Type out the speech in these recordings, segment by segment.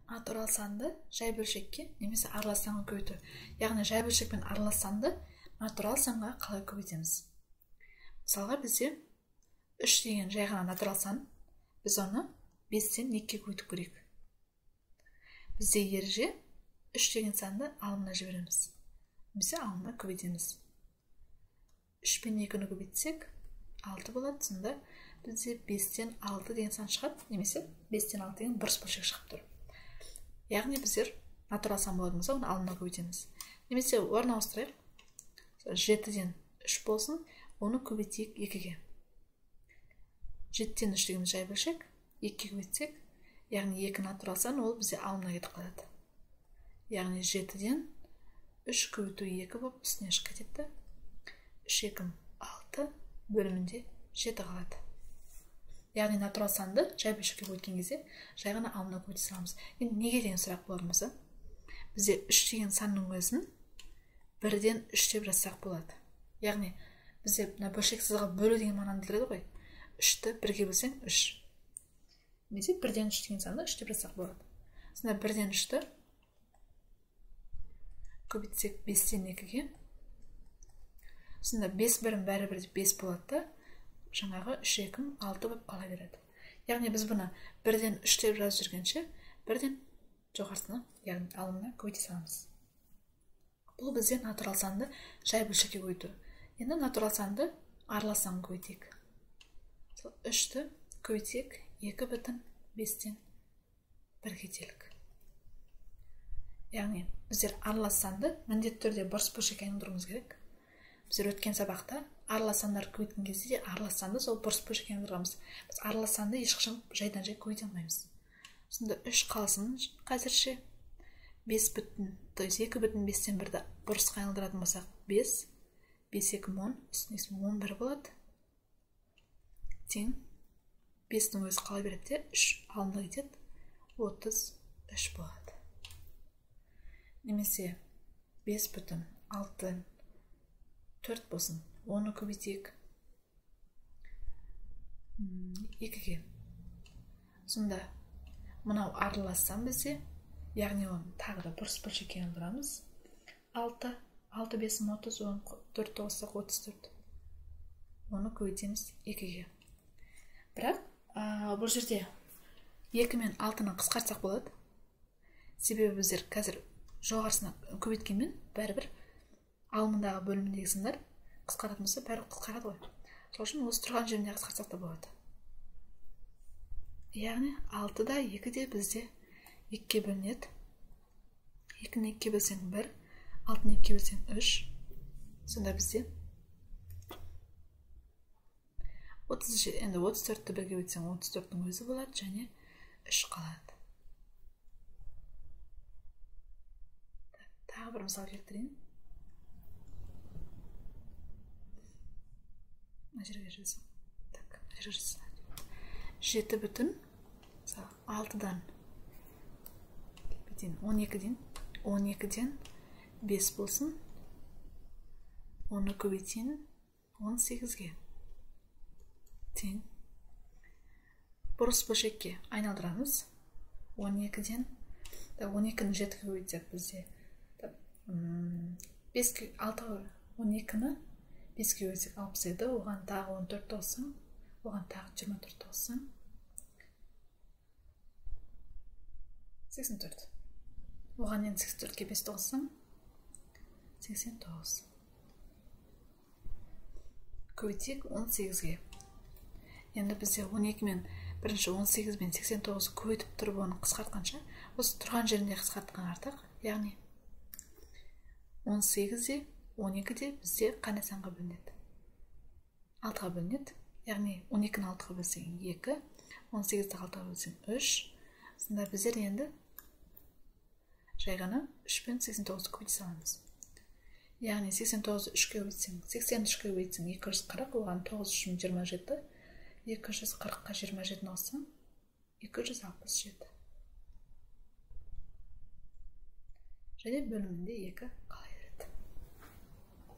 Натурал санды жай бөлшекке немесе аралас санға көбейту. Яғни жай бөлшек пен аралас санды натурал санға қалай көбейтеміз? Мысалға бізде 3 деген жай ғана натурал сан, біз оны 5-тен 2-ге көбейтіп көрейік. Бізде ереже 3 деген санды алымына жібереміз. Немесе алымына көбейтеміз. 3 пен 2-ні көбейтсек 6 болады. Сонда бізде 5-тен 6 деген сан шығады, немесе 5-тен 6 деген бұрыс бөлшек шығып тұр. Яғни біздер натурал сан болатын болса, оны алымына көбейтеміз. Немесе орын ауыстырайық. 7-ден 3 болсын, оны көбейтейік 2-ге. 7-тен 3 деген жай бөлшек, 2-ге көбейтсек, яғни 2 натурал сан, ол бізде алымына кетіп қалады. Яғни 7-ден 3 көбейту 2 болып үстіне шығып кетеді. 3 2 6 бөлімінде 7 қалады. Яғни натурал санды жай бөлшекке көбейткен кезде жай ғана алымына көбейте саламыз. Енді неге деген сұрақ болатын болса, бізде 3 деген санның өзін 1-ден 3 деп жазсақ болады. Яғни бізде мына бөлшек сызығы бөлу деген мағынаны білдіреді ғой. 3-ті 1-ге бөлсең 3. Немесе 1-ден 3 деген санды 3 деп жазсақ болады. Сонда 1-ден 3-ті көбейтсек 5-тен 2-ге. Сонда 5 бірін бәрібір 5 болады да, жаңағы 3 2 6 болып қала береді. Яғни біз бұны 1-ден 3 деп жазып жүргенше, 1-ден жоғарысына, яғни алымына көбейте саламыз. Бұл бізде натурал санды жай бөлшекке көбейту. Енді натурал санды аралас санға көбейтейік. 3-ті көбейтсек 2,5-тен 1-ге телік. Яғни біздер аралас санды міндетті түрде бұрыс бөлшекке айналдыруымыз керек. Біздер өткен сабақта аралас сандар көбейткен кезде де аралас санды сол бұрыс бөлшекке айналдырамыз. Біз аралас санды ешқашан жайдан жай көбейте алмаймыз. Сонда 3 қалсын қазірше 5 бүтін, то есть 2,5-тен 1-ді бұрысқа айналдыратын болсақ 5, 5 2 10, үстіне 11 болады. Тең 5-тің өзі қала береді де 3 алымына кетеді, 33 болады. Немесе 5,6 4 болсын, оны көбейтейік 2-ге. Сонда мынау аралас сан бізде, яғни оны тағы да бұрыс бөлшекке айналдырамыз. 6, 6 5 30, 10 4 9 34. Оны көбейтеміз 2-ге. Бірақ бұл жерде 2 мен 6-ны қысқартсақ болады. Себебі біздер қазір жоғарысына көбейткенмен бәрібір алымындағы бөліміндегі сандар қысқаратын болса, бәрі қысқарады ғой. Сол үшін осы тұрған жерінде қысқартсақ та болады. Яғни 6 да 2 де бізде 2-ге бөлінеді. 2-ні 2-ге бөлсең 1, 6-ны 2-ге бөлсең 3. Сонда бізде 30, енді 34-ті 1-ге бөлсең 34-тің өзі болады және 3 қалады. Тағы бір мысал келтірейін. Мына жерге жазсам. Так, мына жерге жазсам. 7 бүтін, мысалы, 6-дан 12-ден, 12-ден 5 болсын, оны көбейтейін 18-ге. Тең. Бұрыс бөлшекке айналдырамыз. 12-ден, 12-ні 7-ге көбейтсек бізде 5-ге 6, 12-ні 5-ге көбейтсек 60 еді, оған тағы 14 қоссаң, оған тағы 24 қоссаң 84. Оған енді 84-ге 5 қоссаң 89. Көбейтейік 18-ге. Енді бізде 12 мен бірінші 18 мен 89 көбейтіп тұрып оны қысқартқанша, осы тұрған жерінде қысқартқан артық. Яғни 18-де 12-де бізде қандай санға бөлінеді? 6-ға бөлінеді. Яғни 12-ні 6-ға бөлсең 2, 18-ді 6-ға бөлсең 3. Сонда біздер енді жай ғана 3 пен 89-ды көбейте саламыз. Яғни 89-ды 3-ке көбейтсең, 83-ке көбейтсең 240, оған 9 3 27, 240-қа 27-ні қоссаң 267. Және бөлімінде 2 қала береді.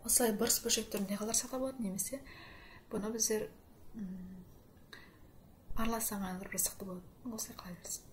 Осылай бұрыс бөлшек түрінде қалдырсақ та болады, немесе бұны біздер аралас санға айналдырып жазсақ та болады. Осылай қала берсін.